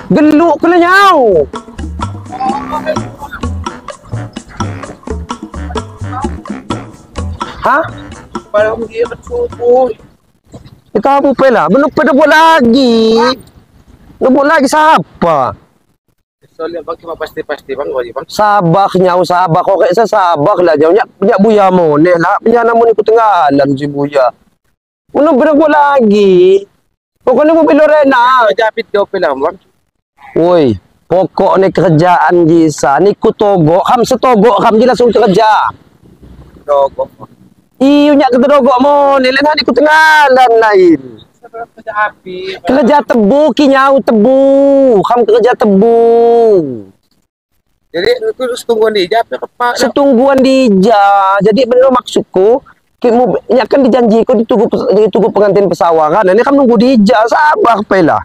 Geluk kena nyau. Hah? Parang dia bersubuh. Kita apa lah? Belum pada buat lagi. Nak buat lagi siapa? Soalnya bang cuma pasti-pasti bang kau bang. Sabah nyau sabah kau kayak saya sabah lah jauh nyak nyak buya moneh lah punya namun ikut tenggalan si buya. Belum pada buat lagi. Pokoknya mau beli Lorena. Japit kau lah bang. Woi, pokok ni kerjaan jisa ni ku togok, ham setogok ham je langsung kerja. Togok. Iyo nyak ke togok moneh lah ni ku tenggalan lain. Kerja api. Kerja tebu kinyau tebu, kam kerja tebu. Jadi itu setungguan dija apa kepak? Setungguan dija. Jadi bener maksudku, kimu nyak kan dijanjiku ditunggu pengantin pesawaran. Ini kam nunggu dija, sabar pelah.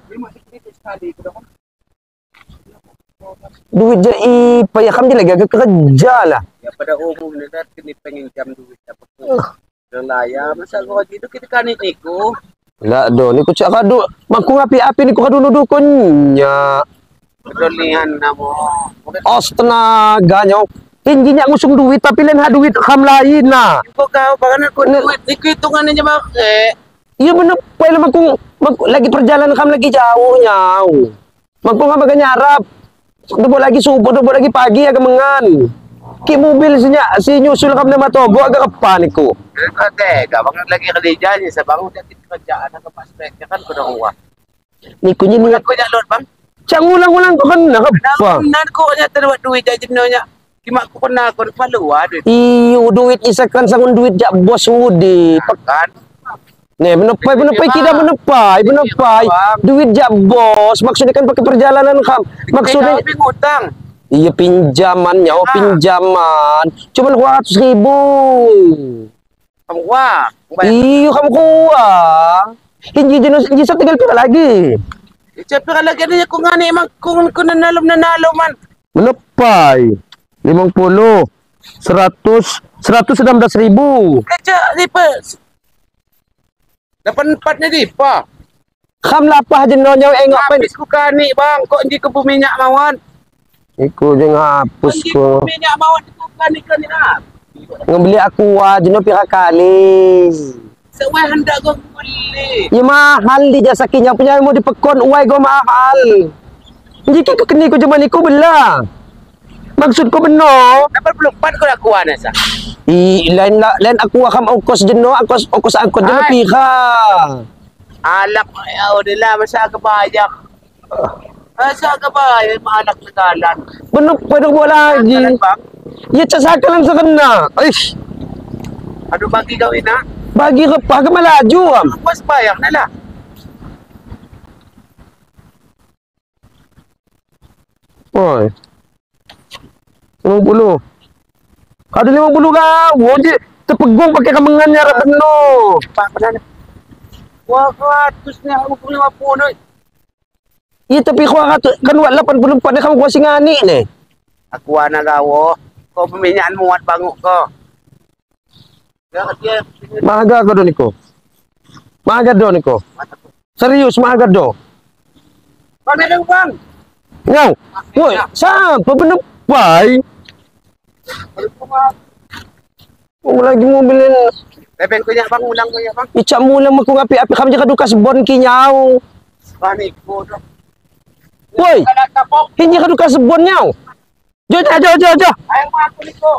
Duit je ipa ya kam je lagi agak kerja lah. Ya pada umumnya kan kini pengen jam duit apa pun. Laya masa kau gitu kita kan iku. Lah do ni ku cak kadu mangku ngapi-api ni ku kadu nudukunnya. Kedolian namo. Os tenaga nyo. Tingginya ngusung duit tapi lain ha duit kam lain nah. Ibu kau bahkan aku duit iku hitungannya je make. Iya bener poe mangku lagi perjalanan kam lagi jauh nyau. Mangku ngapa nyarap. Debo lagi subuh, debo lagi pagi agak mengan. Ki mobil sinya si nyusul kam nama togo agak kepan iku. Tega banget lagi kerjanya sebang udah kerjaan agak pas speknya kan kuda uang. Niku ni niat ko jalur bang. Cang ulang-ulang ko kan nakapa. Nan ko nya terbuat duit aja nya. Kimak ko kena ko palua duit. Iyo duit isakan sangun duit jak bos ngudi. Kan. Nih menepai kita menepai. Duit jak bos maksudnya kan pakai perjalanan kam. Maksudnya utang. Iya pinjamannya, oh pinjaman. Cuma 200.000. Kamu kuah. Iya kamu kuah. Hinji jenis hinji satu tinggal pira lagi. Siapa lagi ada aku ngani emang ku nanalum man. Menepai 50 100 119.000. Kaca dipa. 84 ni dipa. Kam lapah jenonya engok pen. Habis ku kani bang, kok inji ke minyak mawan. Iku je ngapus ko. Minyak mawan ku kani kani ah. Ngebeli aku jeno pira kali. Sesuai hendak go beli. Ya mahal di jasa kinya punya mau dipekon uai go mahal. Jika ku keni ku jaman iku belah. Maksudku benar. 84 ko aku ana sa. I lain lain aku akam ongkos jeno ongkos ongkos angkot jeno pira. Alak ya udahlah masa kebayak. Masa kebayak malak segalan. Benar benar gua lagi. Ya cesakalan sekena. Ish. Aduh bagi kau ina. Bagi repah ke melaju am. Bos bayar lah. Oi. 50. Ada 50 kau. Dia terpegung pakai kemengannya rap penuh. Pak benar. 200 ni aku 50. Ya tapi 200 kan 84 ni kamu kuasi ngani ni. Aku ana gawo. Kau peminyakan muat banguk kau. Mahaga kau do niko. Mahaga do niko. Serius mahaga do. Bang ada bang. Ngau. Woi, siapa bener pai? Oh lagi mobilin. Beben kunya bang ulang kunya bang. Icak mulang aku ngapi-api kam jaka duka sebon ki nyau. Panik bodoh. Woi. Hinji ka duka sebon nyau. Jo jo jo jo. Ayo aku niko.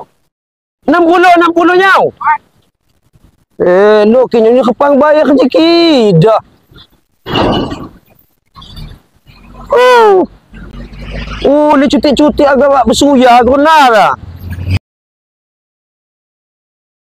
60 nyau. Eh, lo kinyonya kepang bayar je kidah. Oh. Oh, ni cuti-cuti agak bersuya aku nara.